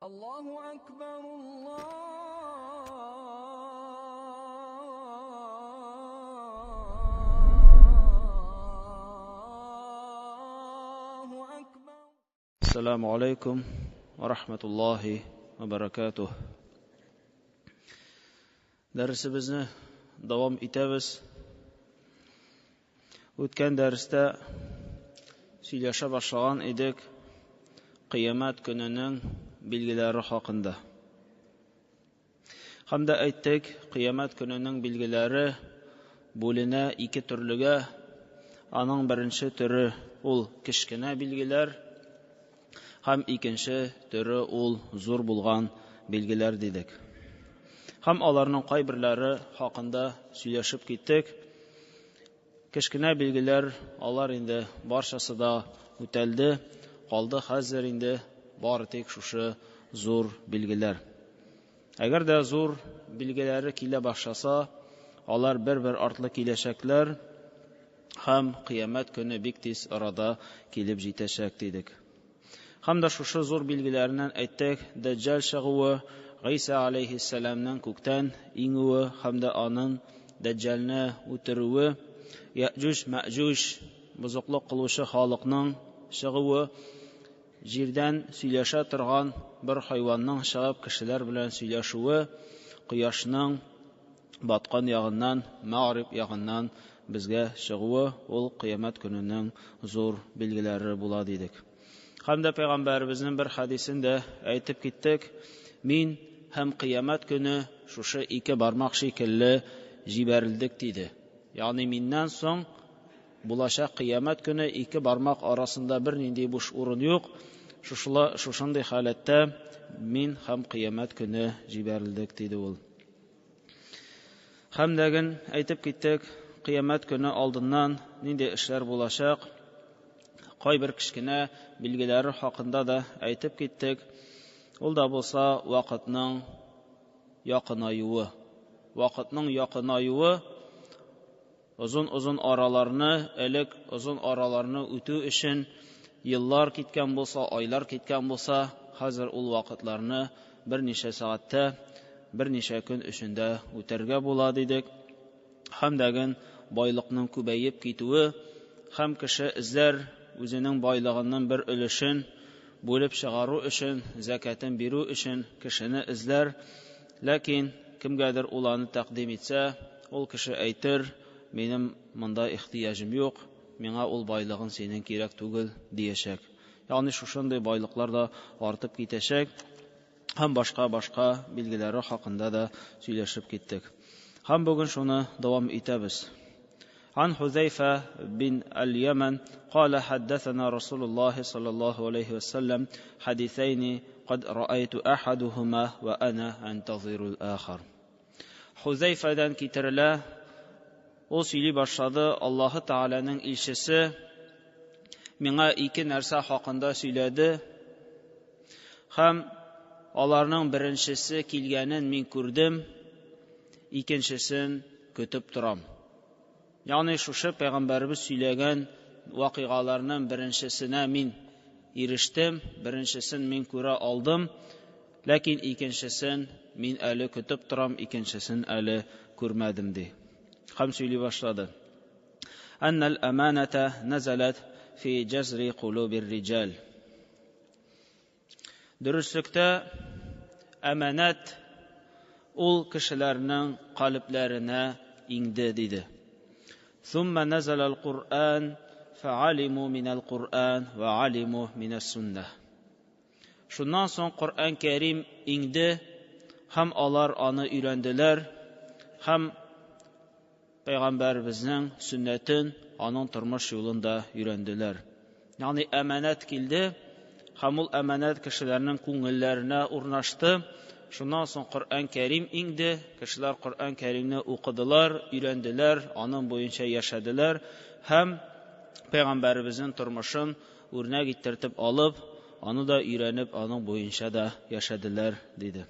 الله أكبر الله أكبر. السلام عليكم ورحمة الله وبركاته. Дәресебезне дәвам итәбез. Үткән дәрестә сөйләшә башлаган идек Кыямәт көненең билгеләре хакында. Һәм дә әйттек, Кыямәт көненең билгеләре бүленә ике төрлегә. Аның беренче төре ул кечкенә билгеләр, һәм икенче төре ул зур булган билгеләр дидек. Һәм аларның кайберләре хакында сөйләшеп киттек. Кечкенә билгеләр алар инде барчасы да үтәлде, калды хәзер инде бары тик шушы зур билгеләр. Әгәр дә зур билгеләре килә башласа, алар бер-бер артлы киләчәкләр һәм кыямәт көне бик тиз арада килеп җитәчәк дидек. Һәм дә шушы зур билгеләреннән әйттек, Дәҗҗал чыгуы, Гыйса алейһиссәламның күктән иңүе һәм дә аның Дәҗҗалны үтерүе, Яҗуҗ Мәҗуҗ бозыклык кылучы халыкның чыгуы, җирдән сөйләшә торган бер хайванның чыгып кешеләр белән сөйләшүе, кояшның баткан ягыннан, мәгъриб ягыннан безгә чыгуы, ул кыямәт көненең зур билгеләре була дидек. Һәм дә пәйгамбәребезнең бер хәдисен дә әйтеп киттек. Мин һәм кыямәт көне шушы ике бармак шикелле җибәрелдек диде. Ягъни миннән соң булачак кыямәт көне ике бармак арасында бернинди буш урын юк. Шушыла шушындый халәттә мин һәм кыямәт көне җибәрелдек диде ул. Һәм дәген әйтеп киттек, кыямәт көне алдыннан нинди эшләр булачак, кайбер кечкенә билгеләре хакында да әйтеп киттек. Ул да булса вакытның якынаюы. Вакытның якынаюы озын-озын араларны, элек озын араларны үтү өчен еллар киткән булса, айлар киткән булса, хәзер ул вакытларны берничә сәгатьтә, берничә көн эчендә үтәргә була дидек. Һәм дәген байлыкның күбәеп китүе, һәм кеше эзләр үзенең байлыгының бер өлешен бүлеп чыгару өчен, зәкәтен бирү өчен кешене эзләр. Ләкин кемгәдер ул аны тәкъдим итсә, ул кеше әйтер: минем монда ихтыяҗым юк, миңа ул байлыгың синең кирәк түгел диячәк. Ягъни шушындый байлыклар да артып китәчәк. Һәм башка-башка билгеләре хакында да сөйләшеп киттек. Һәм бүген шуны дәвам итәбез. عن حذيفة بن اليمن قال حدثنا رسول الله صلى الله عليه وسلم حديثين قد رأيت أحدهما وأنا أنتظر الآخر. Хузәйфәдән китерелә, ул сөйли башлады, Аллаһы Тәгаләнең илчесе миңа ике нәрсә хакында сөйләде һәм аларның беренчесе килгәнен мин күрдем, икенчесен көтеп торам. Ягъни шушы пәйгамбәребез сөйләгән вакыйгаларның беренчесенә мин ирештем, беренчесен мин күрә алдым, ләкин икенчесен мин әле көтеп торам, икенчесен әле күрмәдем ди. Һәм сөйли башлады. Аннал аманата назалат фи җазри кулубир риҗал. Дөреслектә әманәт ул кешеләрнең калебләренә иңде диде. ثم نزل القرآن فعلموا من القرآن وعلموا من السنة. Шуннан соң Коръән Кәрим иңде һәм алар аны өйрәнделәр һәм пәйгамбәребезнең сөннәтен, аның тормыш юлын да өйрәнделәр. Ягъни әманәт килде һәм ул әманәт кешеләрнең күңелләренә урнашты. Шуннан соң Коръән Кәрим иңде, кешеләр Коръән Кәримне укыдылар, өйрәнделәр, аның буенча яшәделәр һәм пәйгамбәребезнең тормышын үрнәк иттертеп алып, аны да өйрәнеп, аның буенча да яшәделәр диде.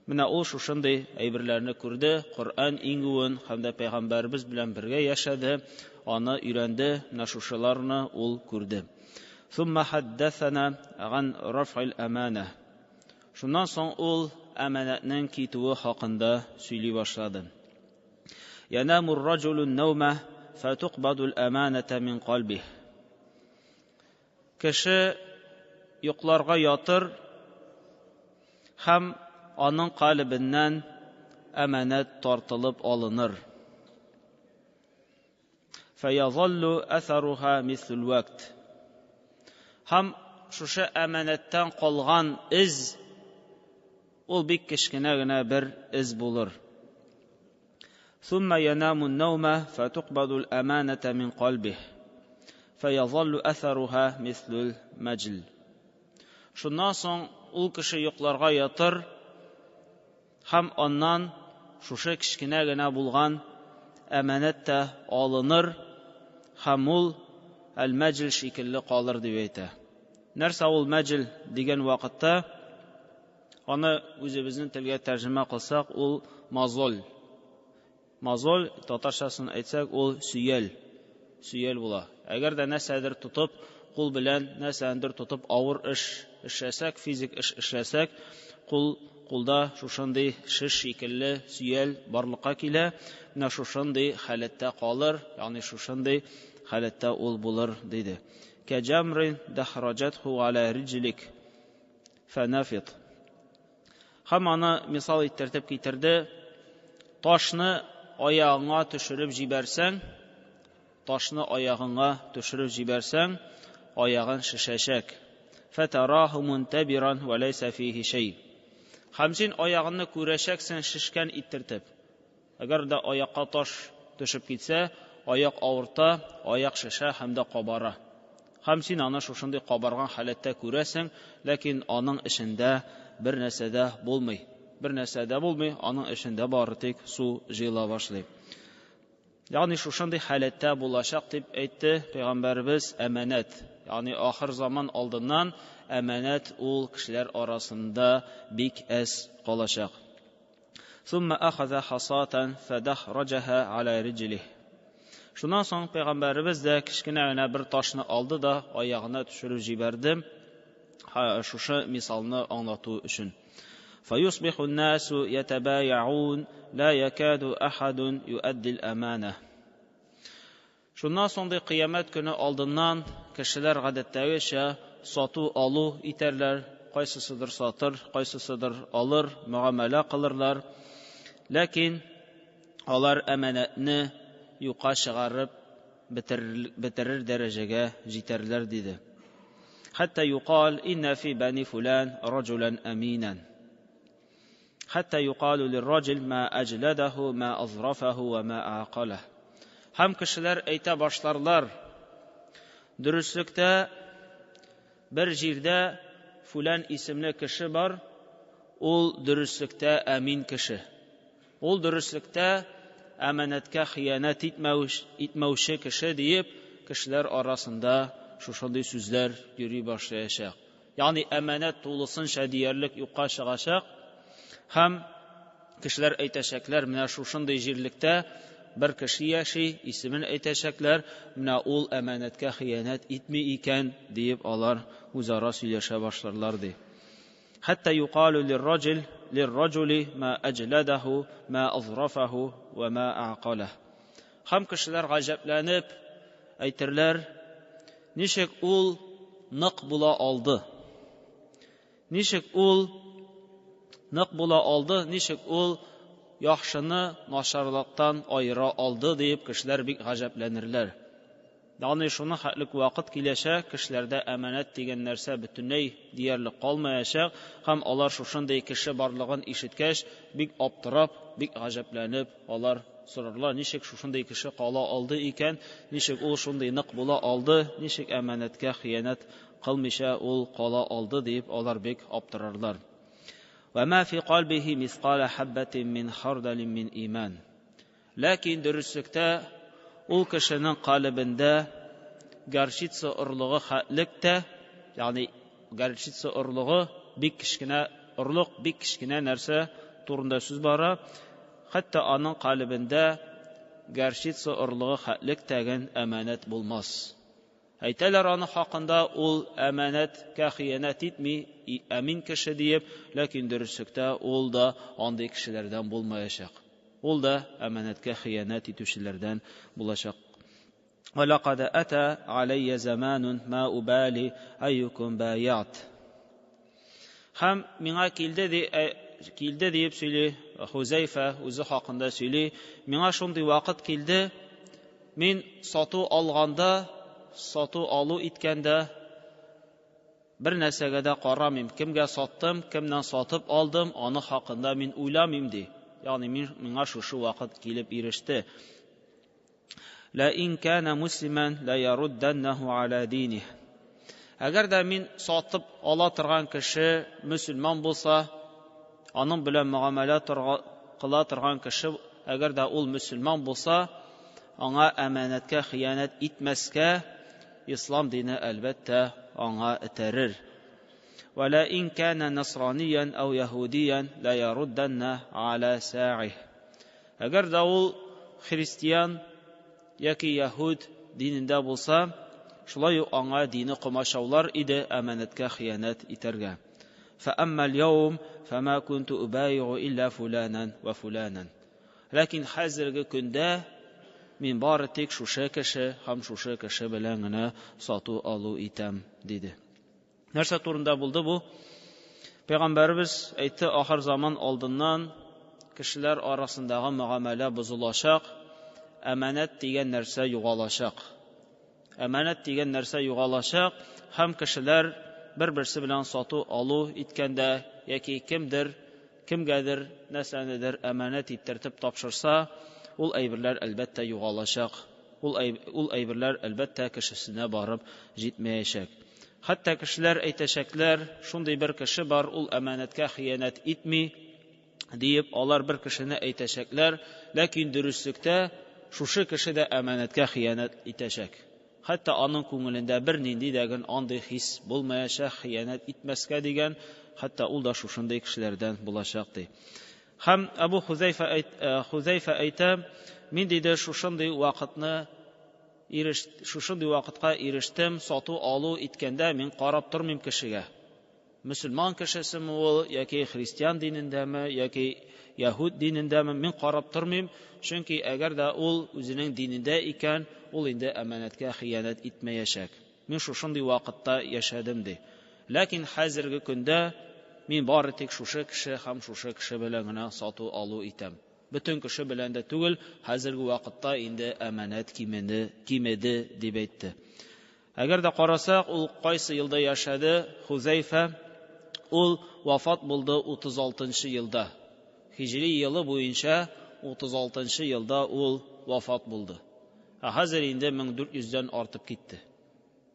Менә ул шушындый әйберләрне күрде, Коръән иңүен һәм дә пәйгамбәребез белән бергә яшәде, аны өйрәнде, менә шушыларны ул күрде. ثم حدثنا عن رفع الأمانة. Шуннан соң ул әманәтнең китүе хакында сөйли башлады. Янаму ар-раджулу ан-наума фатуқбаду ал-аманата мин калбих. Кеше йокларга ятыр һәм аның калебеннән әманәт тартылып алыныр. Фәязаллу әсәруха мислул вакт. Һәм шушы әманәттән калган эз ул бик кечкенә генә бер эз булыр. ثم ينام النوم فتقبض الأمانة من قلبه فيظل أثرها مثل المجل. Шуннан соң ул кеше йокларга ятыр һәм аннан шушы кечкенә генә булган әманәт тә алыныр һәм ул әл-мәҗл шикелле калыр дип әйтә. Нәрсә ул мәҗл дигән вакытта, аны үзебезнең телгә тәрҗемә кылсак, ул мозоль. Мозоль, татарчасын әйтсәк, ул сөял. Сөял була. Әгәр дә нәрсәдер тотып, кул белән нәрсәндер тотып авыр эш эшләсәк, физик эш эшләсәк, кул кулда шушындый шеш шикелле сөял барлыкка килә. Менә шушындый халәттә калыр, ягъни шушындый халәттә ул булыр, диде. Кәҗамрин дахраҗатху аля риҗлик фанафит. Һәм аны мисал иттертеп китерде. Ташны аягыңа төшереп җибәрсәң, ташны аягыңа төшереп җибәрсәң, аягын шешәчәк. Фатараху мунтабиран ва лайса фихи шәй. Һәм син аягыңны күрәчәксең шешкән иттертеп. Әгәр дә аякка таш төшеп китсә, аяк авырта, аяк шешә һәм дә кабара. Һәм син аны шушындый кабарган халәттә күрәсең, ләкин аның эчендә бер нәрсә дә булмый. Бер нәрсә дә булмый, аның эчендә бары тик су җыела башлый. Ягъни шушындый халәттә булачак дип әйтте пәйгамбәребез әманәт. Ягъни ахыр заман алдыннан әманәт ул кешеләр арасында бик әз калачак. Сумма ахаза хасатан фадахраҗаха аля риҗлих. Шуннан соң пәйгамбәребез дә кечкенә генә бер ташны алды да аягына төшереп җибәрде. Шушы мисалны аңлату өчен. فيصبح الناس يتبايعون لا يكاد أحد يؤدي الأمانة. Шуннан соң ди кыямәт көне алдыннан кешеләр гадәттәгечә сату алу итәрләр, кайсысыдыр сатыр, кайсысыдыр алыр, мөгамәлә кылырлар. Ләкин алар әманәтне юкка чыгарып бетерер дәрәҗәгә җитәрләр, диде. Хәтта юқал инна фи бани фулан раджулан аминан. Хәтта юқалу лирраҗил ма аҗладаху ма азрафаху ва ма ақалах. Һәм кешеләр әйтә башларлар: Дөреслектә бер җирдә фулан исемле кеше бар, ул дөреслектә амин кеше. Ул дөреслектә әманәткә хыянәт итмәүче кеше диеп, кешеләр арасында шушындый сүзләр йөри башлаячак. Ягъни әманәт тулысынча диярлек юкка чыгачак һәм кешеләр әйтәчәкләр, менә шушындый җирлектә бер кеше яши, исемен әйтәчәкләр, менә ул әманәткә хыянәт итми икән диеп алар үзара сөйләшә башларлар ди. Хәтта юқалу лирраҗил лирраҗули ма аҗладаху ма азрафаху ва ма ақалах. Һәм кешеләр гаҗәпләнеп әйтерләр, ничек ул нык була алды? Ничек ул нык була алды? Ничек ул яхшыны начарлыктан аера алды диеп кешеләр бик гаҗәпләнерләр. Ягъни шуны хәтлек вакыт киләчәк, кешеләрдә әманәт дигән нәрсә бөтенләй диярлек калмаячак һәм алар шушындый кеше барлыгын ишеткәч, бик аптырап, бик гаҗәпләнеп, алар сорарлар, ничек шушындый кеше кала алды икән, ничек ул шундый нык була алды, ничек әманәткә хыянәт кылмыйча ул кала алды дип алар бик аптырарлар. Ва ма фи калбихи мисқала хаббатин мин хардалин мин иман. Ләкин дөреслектә ул кешенең калебендә горчица орлыгы хәтлек тә, ягъни горчица орлыгы бик кечкенә орлык, бик кечкенә нәрсә турында сүз бара. Хәтта аның калебендә горчица орлыгы хәтлек тәген әманәт булмас. Әйтәләр аны хакында ул әманәткә хыянәт итми, әмин кеше диеп, ләкин дөреслектә ул да андый кешеләрдән булмаячак. Ул да әманәткә хыянәт итүчеләрдән булачак. ولقد أتى علي زمان ما أبالي أيكم بايعت. Һәм миңа килде ди, килде диеп сөйли Хузәйфә үзе хакында сөйли. Миңа шундый вакыт килде, мин сату алганда, сату алу иткәндә бер нәрсәгә дә карамыйм. Кемгә саттым, кемнән сатып алдым, аны хакында мин уйламыйм ди. Ягъни мин миңа шушы вакыт килеп иреште. Ла ин кана муслиман ла ярудданнаху ала диних. Әгәр дә мин сатып ала торган кеше мөселман булса, аның белән мөгамәлә кыла торган кеше, әгәр дә ул мөселман булса, аңа әманәткә хыянәт итмәскә ислам дине әлбәттә аңа этәрер. ولا إن كان نصرانيا أو يهوديا لا يردن على ساعه. Әгәр дә ул христиан яки яһүд динендә булса, шулай ук аңа дине комачаулар иде әманәткә хыянәт итәргә. فأما اليوم فما كنت أبايع إلا فلانا وفلانا. Ләкин хәзерге көндә мин бары тик шушы кеше һәм шушы кеше белән генә сату алу итәм, диде. Нәрсә турында булды бу? Пәйгамбәребез әйтте, ахыр заман алдыннан кешеләр арасындагы мөгамәлә бозылачак, әманәт дигән нәрсә югалачак. Әманәт дигән нәрсә югалачак һәм кешеләр бер-берсе белән сату алу иткәндә яки кемдер кемгәдер нәрсәнедер әманәт иттертеп тапшырса, ул әйберләр әлбәттә югалачак. Ул, ул әйберләр әлбәттә кешесенә барып җитмәячәк. Хәтта кешеләр әйтәчәкләр, шундый бер кеше бар, ул әманәткә хыянәт итми, диеп алар бер кешене әйтәчәкләр, ләкин дөреслектә шушы кеше дә әманәткә хыянәт итәчәк. Хәтта аның күңелендә бер нинди дә андый хис булмаячак, хыянәт итмәскә дигән, хәтта ул да шушындый кешеләрдән булачак ди. Һәм Абу Хузәйфә әйт, Хузәйфә әйтә, мин диде шушындый вакытны иреш, шушындый вакытка ирештем, сату алу иткәндә мин карап тормыйм кешегә. Мөселман кешесеме ул, яки христиан динендәме, яки яһүд динендәме, мин карап тормыйм, чөнки әгәр дә ул үзенең динендә икән, ул инде әманәткә хыянәт итмәячәк. Мин шушындый вакытта яшәдем ди. Ләкин хәзерге көндә мин бары тик шушы кеше һәм шушы кеше белән генә сату алу итәм. Бөтен кеше белән дә түгел, хәзерге вакытта инде әманәт кимеде, кимеде дип әйтте. Әгәр дә карасак, ул кайсы елда яшәде? Хузәйфә ул вафат булды 36 елда. Хиҗри елы буенча 36 елда ул вафат булды. Ә хәзер инде 1400-дән артып китте.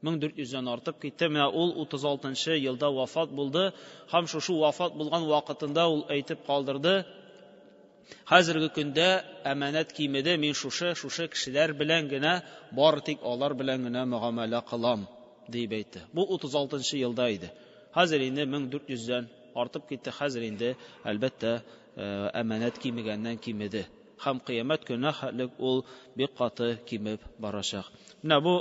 1400-дән артып китте. Менә ул 36 елда вафат булды һәм шушы вафат булган вакытында ул әйтеп калдырды: Хәзерге көндә әманәт кимеде, мин шушы шушы кешеләр белән генә, бары тик алар белән генә мөгамәлә кылам, дип әйтте. Бу 36 елда иде. Хәзер инде 1400-дән артып китте. Хәзер инде әлбәттә әманәт кимегәннән кимеде. Һәм кыямәт көненә хәтлек ул бик каты кимеп барачак. Менә бу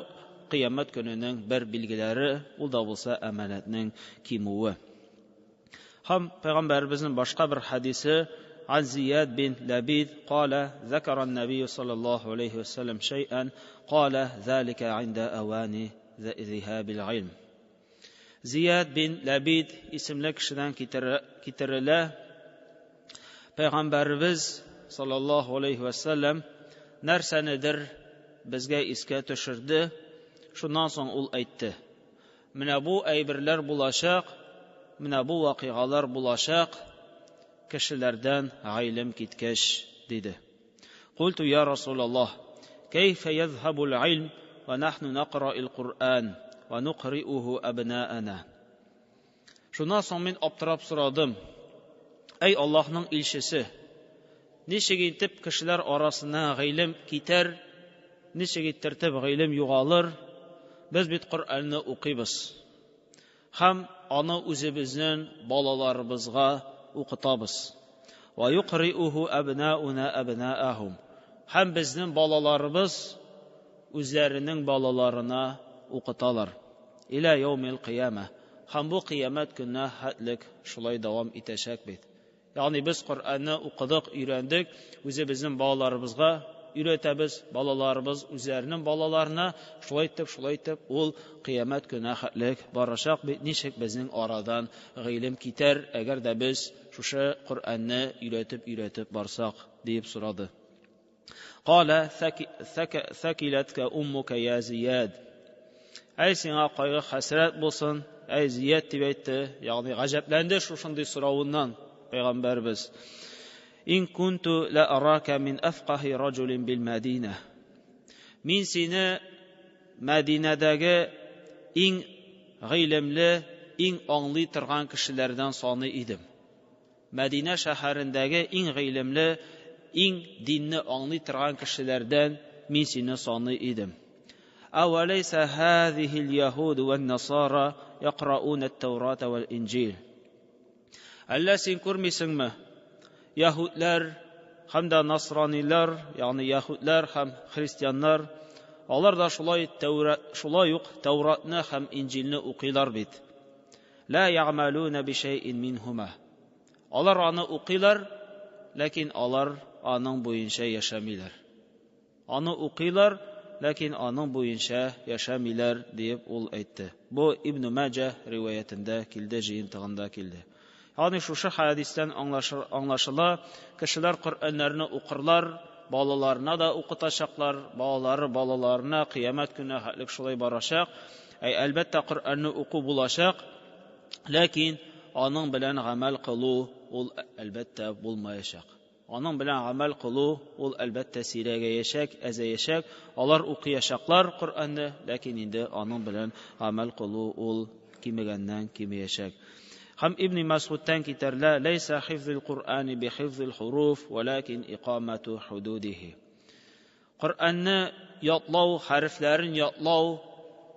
кыямәт көненең бер билгеләре, ул да булса әманәтнең кимүе. Һәм пәйгамбәребезнең башка бер хәдисе عن زياد بن لبيد قال ذكر النبي صلى الله عليه وسلم شيئا قال ذلك عند أوان ذهاب العلم. Зияд бин Ләбид исемле кешедән китерелә. Пәйгамбәребез саллаллаһу алейхи вә сәлләм нәрсәнедер безгә искә төшерде. Шуннан соң ул әйтте: Менә бу әйберләр булачак, менә бу вакыйгалар булачак, кешеләрдән гыйлем киткәч, диде. Культу я Расулаллаһ, кәйфә язһабул илм ва нахну накраил Куръан ва нукриуху абнаана. Шуннан соң мин аптырап сорадым: Әй Аллаһның илчесе, ничек итеп кешеләр арасыннан гыйлем китәр, ничек иттертеп гыйлем югалыр? Без бит Коръәнне укыйбыз. Һәм аны үзебезнең балаларыбызга укытабыз. Ва юкриуху абнауна абнаахум. Һәм безнең балаларыбыз үзләренең балаларына укыталар. Иля яумил кыяма. Һәм бу кыямәт көненә хәтлек шулай дәвам итәчәк бит. Ягъни без Коръәнне укыдык, өйрәндек, үзебезнең балаларыбызга өйрәтәбез, балаларыбыз үзләренең балаларына, шулай итеп, шулай итеп, ул кыямәт көненә хәтлек барачак бит. Ничек безнең арадан гыйлем китәр, әгәр дә без шушы Коръәнне өйрәтеп-өйрәтеп барсак, диеп сорады. Кала сәкиләткә уммука я Зияд. Әй сиңа кайгы хәсрәт булсын, әй Зияд дип әйтте, ягъни гаҗәпләнде шушындый соравыннан пәйгамбәрбез. Ин кунту ла арака мин афкахи раджулин бил Мәдинә. Мин сине Мәдинәдәге иң гыйлемле, иң аңлый торган кешеләрдән саный идем. Мәдинә шәһәрендәге иң гыйлемле, иң динне аңлый торган кешеләрдән мин сине саный идем. Әвәләйсә һәзиһил яһуд вән насара якрауна ат-Таурата вәл Инҗил. Әллә син күрмисеңме? Яһүдләр һәм дә насранилар, ягъни яһүдләр һәм христианнар, алар да шулай Тәүрат, шулай ук Тәүратны һәм Инҗилне укыйлар бит. Ла ягъмалуна бишәйин минһума. Алар аны укыйлар, ләкин алар аның буенча яшәмиләр. Аны укыйлар, ләкин аның буенча яшәмиләр, диеп ул әйтте. Бу Ибн Маҗа риваятендә килде, җыентыгында килде. Ягъни шушы хәдистән аңлашыла, кешеләр Коръәннәрне укырлар, балаларына да укытачаклар, балалары балаларына кыямәт көненә хәтлек шулай барачак. Әй, әлбәттә, Коръәнне уку булачак, ләкин аның белән гамәл кылу ул әлбәттә булмаячак. Аның белән гамәл кылу ул әлбәттә сирәгәячәк, әзәячәк. Алар укыячаклар Коръәнне, ләкин инде аның белән гамәл кылу ул кимегәннән кимеячәк. Һәм Ибн Мәсгудтән китәрелә, Ләйсә хифзул Коръәни би хифзил хуруф, вәләкин икамату худудихи. Коръәнне ятлау, хәрефләрен ятлау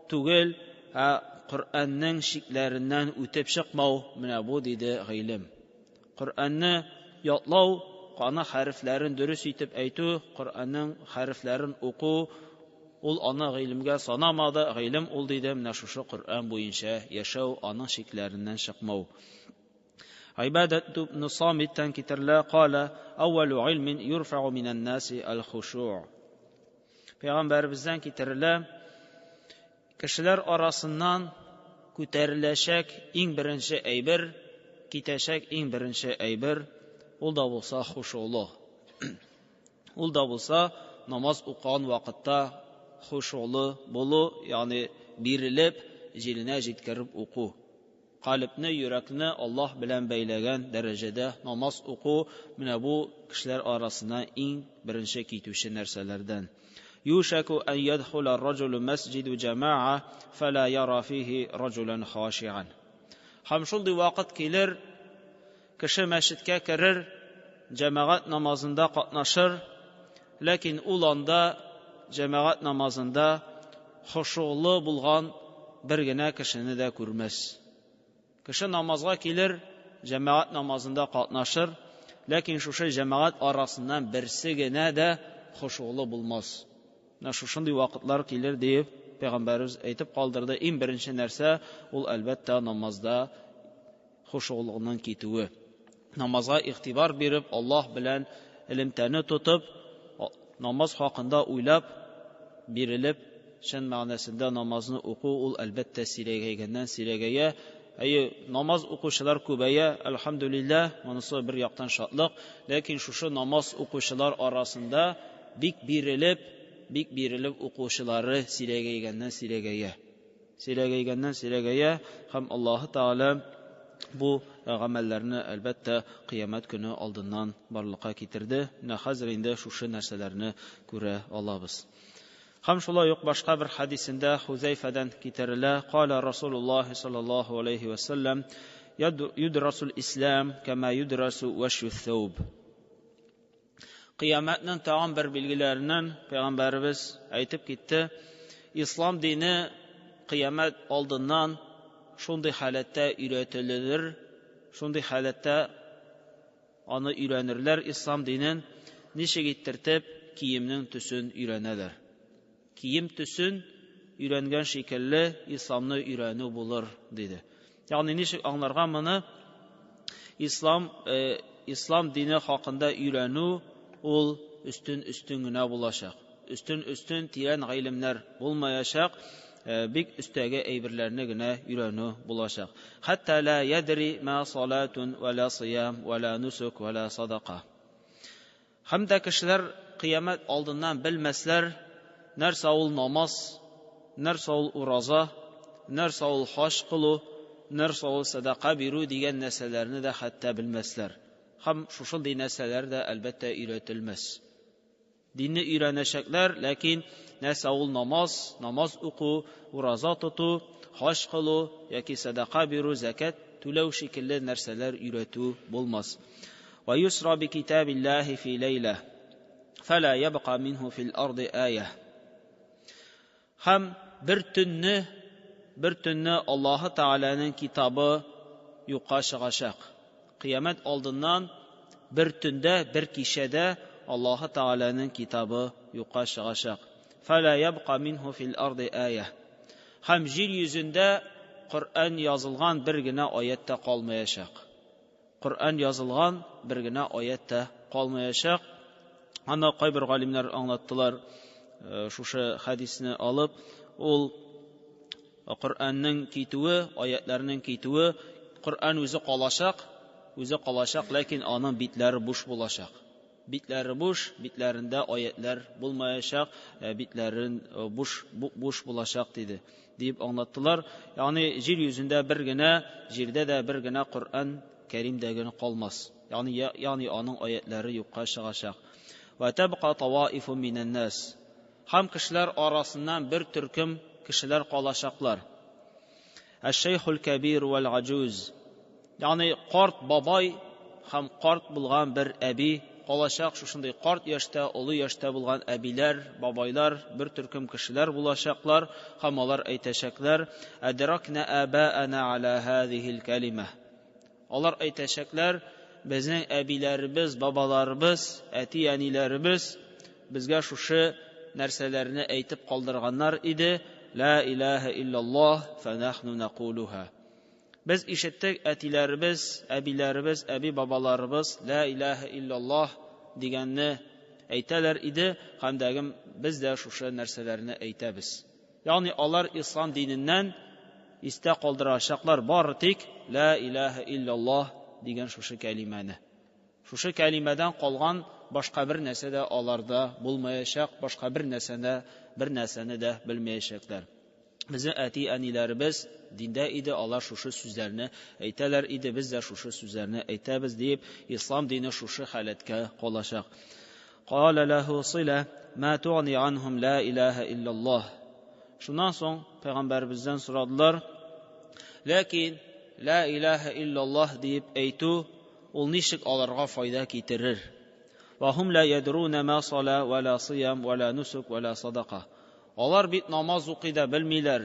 түгел, ә Коръәннең чикләреннән үтеп чыкмау, менә бу диде гыйлем. Коръәнне ятлау, аны хәрефләрен дөрес итеп әйтү, Коръәннең хәрефләрен уку, ул аны гыйлемгә санамады, гыйлем ул диде менә шушы Коръән буенча яшәү, аның чикләреннән чыкмау. Гыйбадәт ибн Самиттән китерелә, кала, әүвәлү гыйлмин юрфәгу минән наси әл-хушуъ. Пәйгамбәребездән китерелә, кешеләр арасыннан күтәреләчәк иң беренче әйбер, китәчәк иң беренче әйбер, ул да булса хушулы. Ул да булса намаз укыган вакытта хушулы булу, ягъни бирелеп, җиренә җиткереп уку. Калебне, йөрәкне Аллаһ белән бәйләгән дәрәҗәдә намаз уку менә бу кешеләр арасына иң беренче китүче нәрсәләрдән. Юшаку ан ядхула ар-раджулу масҗиду җамаа фала яра фихи раджулан хашиан. Һәм шундый вакыт килер, кеше мәчеткә керер, җәмәгать намазында катнашыр, ләкин ул анда җәмәгать намазында хошуглы булган бер генә кешене дә күрмәс. Кеше намазга килер, җәмәгать намазында катнашыр, ләкин шушы җәмәгать арасыннан берсе генә дә хошуглы булмас. Менә шушындый вакытлар килер диеп пәйгамбәребез әйтеп калдырды. Иң беренче нәрсә ул әлбәттә намазда хошуглыгының китүе. Намазга игътибар биреп, Аллаһ белән элемтәне тотып, намаз хакында уйлап, бирелеп, чын мәгънәсендә намазны уку ул әлбәттә сирәгәйгәннән сирәгәя. Әйе, намаз укучылар күбәя, әлхәмдүлилләһ, монысы бер яктан шатлык, ләкин шушы намаз укучылар арасында бик бирелеп, бик бирелеп укучылары сирәгәйгәннән сирәгәя. Сирәгәйгәннән сирәгәя һәм Аллаһы Тәгалә бу гамәлләрне әлбәттә кыямәт көне алдыннан барлыкка китерде. Менә хәзер инде шушы нәрсәләрне күрә алабыз. Һәм шулай ук башка бер хәдисендә Хузәйфәдән китерелә, кала Расулуллаһи саллаллаһу алейхи ва саллям, юдрасул ислам кама юдрасу вашю thawb. Кыямәтнең тагын бер билгеләреннән пәйгамбәребез әйтеп китте, ислам дине кыямәт алдыннан шундый халәттә өйрәтелер, шундый халәттә аны өйрәнерләр ислам динен, ничек иттертеп киемнең төсен өйрәнәләр. Кием төсен өйрәнгән шикелле исламны өйрәнү булыр, диде. Ягъни ничек аңларга моны? Ислам ислам дине хакында өйрәнү ул өстен-өстен генә булачак. Өстен-өстен тирән гыйлемнәр булмаячак, бик өстәге әйберләрне генә өйрәнү булачак. Хәтта ла ядри ма салатун ва ла сиям ва ла нусук ва ла садака. Һәм дә кешеләр кыямәт алдыннан белмәсләр, нәрсә ул намаз, нәрсә ул ураза, нәрсә ул хаҗ кылу, нәрсә ул садака бирү дигән нәрсәләрне дә хәтта белмәсләр. Һәм шушындый нәрсәләр дә әлбәттә өйрәтелмәс. Динне өйрәнәчәкләр, ләкин нәрсә ул намаз, намаз уку, ураза тоту, хаҗ кылу яки садака бирү, зәкят түләү шикелле нәрсәләр өйрәтү булмас. Ва юсра би китабиллаһи фи ләйлә фәлә ябка минһу фил арды ая. Һәм бер төнне, бер төнне Аллаһы Тәгаләнең китабы юкка чыгачак. Кыямәт алдыннан бер төндә, бер кичәдә Аллаһы Тәгаләнең китабы юкка чыгачак. Фәлә ябка минһу фил арды ая. Һәм җир йөзендә Коръән язылган бер генә аят та калмаячак. Коръән язылган бер генә аят та калмаячак. Аны кайбер галимнәр аңлаттылар, шушы хәдисне алып, ул Коръәннең китүе, аятларның китүе, Коръән үзе калачак, үзе калачак, ләкин аның битләре буш булачак. Битләре буш, битләрендә аятлар булмаячак, битләрен буш буш булачак диде. Дип аңлаттылар. Ягъни җир йөзендә бер генә, җирдә дә бер генә Коръән Кәрим дә генә калмас. Ягъни ягъни аның аятлары юкка чыгачак. Ва табка таваифу минән нас. Һәм кешеләр арасыннан бер төркем кешеләр калачаклар. Әш-шәйхул кәбир вәл аҗуз. Ягъни карт бабай һәм карт булган бер әби калачак. Шушындый карт яшьтә, олы яшьтә булган әбиләр, бабайлар, бер төркем кешеләр булачаклар һәм алар әйтәчәкләр: Әдракна абаана аля һазихил калима. Алар әйтәчәкләр: безнең әбиләребез, бабаларыбыз, әти-әниләребез безгә шушы нәрсәләрне әйтеп калдырганнар иде: Ла илаһа иллаллаһ, фанахну накулуха. Без ишеттек, әтиләребез, әбиләребез, әби-бабаларыбыз ла илаһа иллаллаһ дигәнне әйтәләр иде, һәм дәгем без дә шушы нәрсәләрне әйтәбез. Ягъни алар ислам диненнән истә калдырачаклар бары тик ла илаһа иллаллаһ дигән шушы кәлимәне. Шушы кәлимәдән калган башка бер нәрсә дә аларда булмаячак, башка бер нәрсәне, бер нәрсәне дә белмәячәкләр. Безнең әти-әниләребез диндә иде, алар шушы сүзләрне әйтәләр иде, без дә шушы сүзләрне әйтәбез диеп, ислам дине шушы халәткә калачак. Кала лаху сила ма тугни анхум ла илаһа иллаллаһ. Шуннан соң пәйгамбәребездән сорадылар, ләкин ла илаһа иллаллаһ диеп әйтү ул ничек аларга файда китерер? Ва хум ла ядруна ма сала ва ла сиям ва ла нусук ва ла садака. Алар бит намаз укый да белмиләр,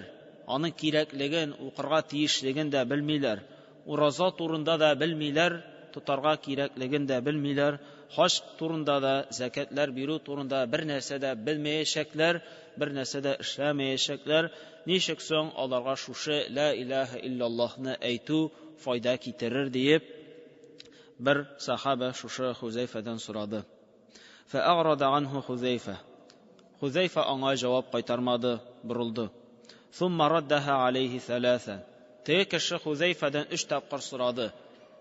аның кирәклеген, укырга тиешлеген дә белмиләр, ураза турында да белмиләр, тотарга кирәклеген дә белмиләр, хаҗ турында да, зәкятләр бирү турында бер нәрсә дә белмәячәкләр, бер нәрсә дә эшләмәячәкләр. Ничек соң аларга шушы ла илаһа иллаллаһны әйтү файда китерер диеп, бер сахаба шушы Хузәйфәдән сорады. Фәаграда анху Хузәйфә. Хузәйфә аңа җавап кайтармады, борылды. Сумма раддаха алейхи саласа. Теге кеше Хузәйфәдән өч тапкыр сорады.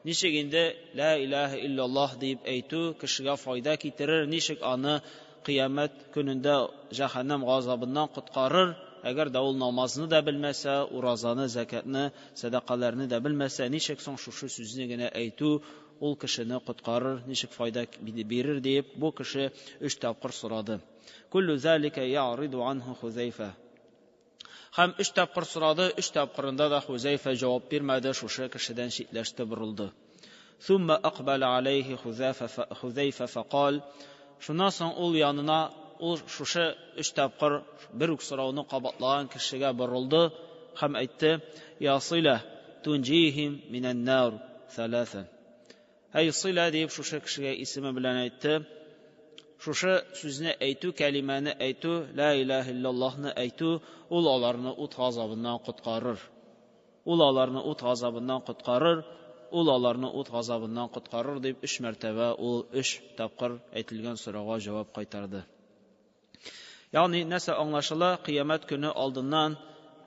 Ничек инде ла илаһа иллаллаһ дип әйтү кешегә файда китерер, ничек аны кыямәт көнендә җәһәннәм газабыннан коткарыр, әгәр дә ул намазны да белмәсә, уразаны, зәкятны, сәдакаларны да белмәсә, ничек соң шушы сүзне генә әйтү ул кешене коткарыр, ничек файда бирер диеп, бу кеше өч тапкыр сорады. Куллу залика я'риду анху Хузәйфә. Һәм өч тапкыр сорады, өч тапкырында да Хузәйфә җавап бирмәде, шушы кешедән читләште, борылды. Сумма акбала алейхи Хузәйфә фақал. Шуннан соң ул янына, ул шушы өч тапкыр бер үк сорауны кабатлаган кешегә борылды һәм әйтте: Я Сила, тунҗихим минән нар саласа. Әй Сила дип шушы кешегә исеме белән әйтте. Шушы сүзне әйтү, кәлимәне әйтү, ла илаһа иллаллаһны әйтү, ул аларны ут газабыннан коткарыр. Ул аларны ут газабыннан коткарыр, ул аларны ут газабыннан коткарыр дип өч мәртәбә ул өч тапкыр әйтелгән сорауга җавап кайтарды. Ягъни нәрсә аңлашыла? Кыямәт көне алдыннан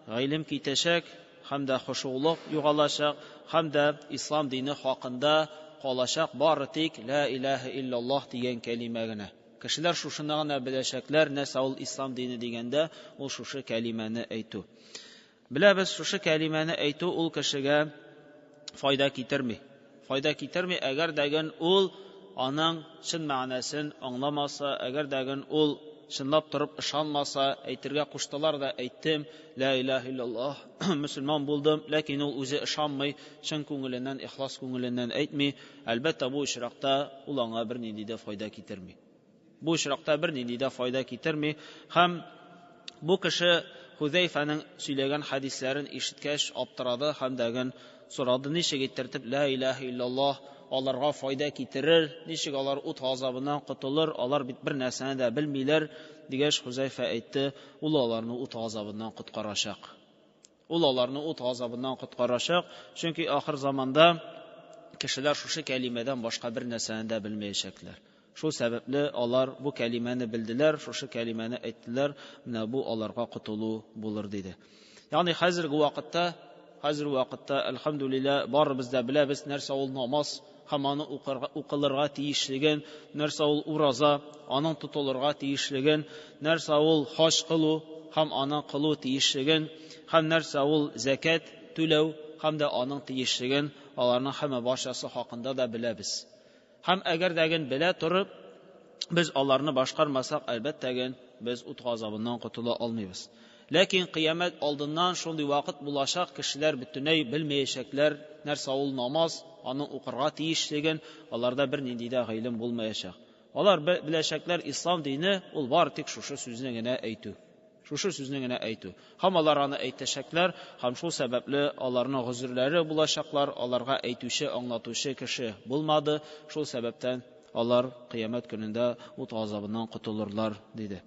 гыйлем китәчәк, һәм дә хошуглык югалачак, һәм дә ислам дине хакында калачак бары тик ла илаһа иллаллаһ дигән кәлимә генә. Кешеләр шушыны гына беләчәкләр, нәрсә ул ислам дине дигәндә, ул шушы кәлимәне әйтү. Беләбез, шушы кәлимәне әйтү ул кешегә файда китерми. Файда китерми, әгәр дәген ул аның чын мәгънәсен аңламаса, әгәр дәген ул чынлап торып ышанмаса, әйтергә куштылар да әйттем, ла илаһа иллаллаһ, мөселман булдым, ләкин ул үзе ышанмый, чын күңеленнән, ихлас күңеленнән әйтми, әлбәттә, бу очракта ул аңа бернинди дә файда китерми. Бу очракта бернинди дә файда китерми. Һәм бу кеше Хузәйфәнең сөйләгән хәдисләрен ишеткәч аптырады һәм дәген сорады, ничек иттертеп ла илаһа иллаллаһ аларга файда китерер, ничек алар ут газабыннан котылыр, алар бит бер нәрсәне дә белмиләр, дигәч Хузәйфә әйтте, ул аларны ут газабыннан коткарачак. Ул аларны ут газабыннан коткарачак, чөнки ахыр заманда кешеләр шушы кәлимәдән башка бер нәрсәне дә белмәячәкләр. Шул сәбәпле алар бу кәлимәне белделәр, шушы кәлимәне әйттеләр, менә бу аларга котылу булыр диде. Ягъни хәзерге вакытта, хәзерге вакытта әлхәмдүлилләһ барыбыз да беләбез нәрсә ул намаз һәм аны укырга, укылырга тиешлеген, нәрсә ул ураза, аның тотылырга тиешлеген, нәрсә ул хаҗ кылу һәм аның кылу тиешлеген, һәм нәрсә ул зәкят түләү һәм дә аның тиешлеген, аларның һәммә барчасы хакында да беләбез. Һәм әгәр дәген белә торып, без аларны башкармасак, әлбәттәген без ут газабыннан котыла алмыйбыз. Ләкин кыямәт алдыннан шундый вакыт булачак, кешеләр бөтенләй белмәячәкләр, нәрсә ул намаз, аның укырга тиешлеген, аларда бернинди дә гыйлем булмаячак. Алар беләчәкләр, ислам дине ул бары тик шушы сүзне генә әйтү. Шушы сүзне генә әйтү. Һәм алар аны әйтәчәкләр, һәм шул сәбәпле аларның гозерләре булачаклар, аларга әйтүче, аңлатучы кеше булмады, шул сәбәптән алар кыямәт көнендә ут газабыннан котылырлар, диде.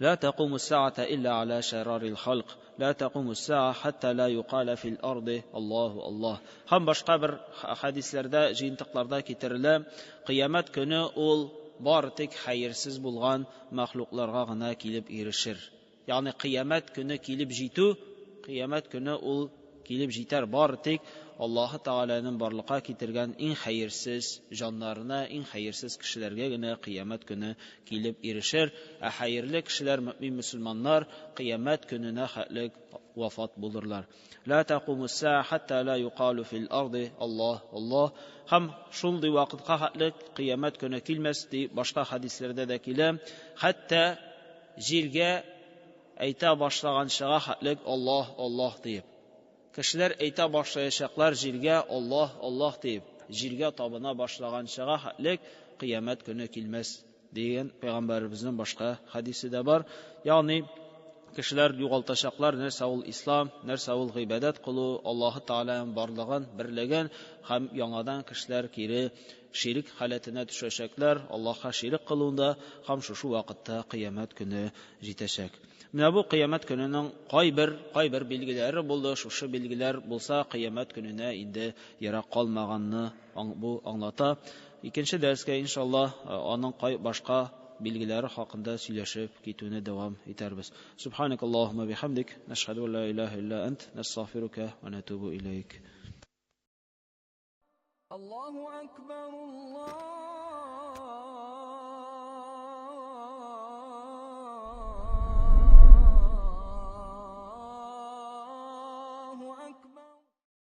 لا تقوم الساعة إلا على شرار الخلق لا تقوم الساعة حتى لا يقال في الأرض الله الله. Һәм башка бер хәдисләрдә, җыентыкларда китерелә, кыямәт көне ул бары тик хәерсез булган мәхлукларга гына килеп ирешер. Ягъни кыямәт көне килеп җитү, кыямәт көне ул килеп җитәр бары тик Аллаһы Тәгаләнең барлыкка китергән иң хәерсез җаннарына, иң хәерсез кешеләргә генә кыямәт көне килеп ирешер. Ә хәерле кешеләр, мөмин мөселманнар кыямәт көненә хәтлек вафат булырлар. Ла тaqуму ас-саа хатта ла юқалу фил арди Аллаһ Аллаһ. Һәм шундый вакытка хәтлек кыямәт көне килмәс дип башка хәдисләрдә дә килә. Хәтта җиргә әйтә башлаганчыга хәтлек Аллаһ Аллаһ диеп. Кешеләр әйтә башлаячаклар җиргә Аллаһ Аллаһ диеп, җиргә табына башлаганчыга хәтлек кыямәт көне килмәс дигән пәйгамбәребезнең башка хәдисе дә бар. Ягъни кешеләр югалтачаклар нәрсә ул ислам, нәрсә ул гыйбадәт кылу, Аллаһы Тәгаләнең барлыгын, берлеген һәм яңадан кешеләр кире ширк халәтенә төшәчәкләр, Аллаһка ширк кылуында һәм шушы вакытта кыямәт көне җитәчәк. Менә бу кыямәт көненең кайбер билгеләре булды. Шушы билгеләр булса, кыямәт көненә инде ерак калмаганны бу аңлата. Икенче дәрескә иншаллаһ аның башка билгеләре хакында сөйләшеп китүне дәвам итәрбез. Субханакаллаһумма бихамдик, нашһаду ла илаһа илля ант, настагъфирука ва натубу илейк. Аллаһу акбар, Аллаһу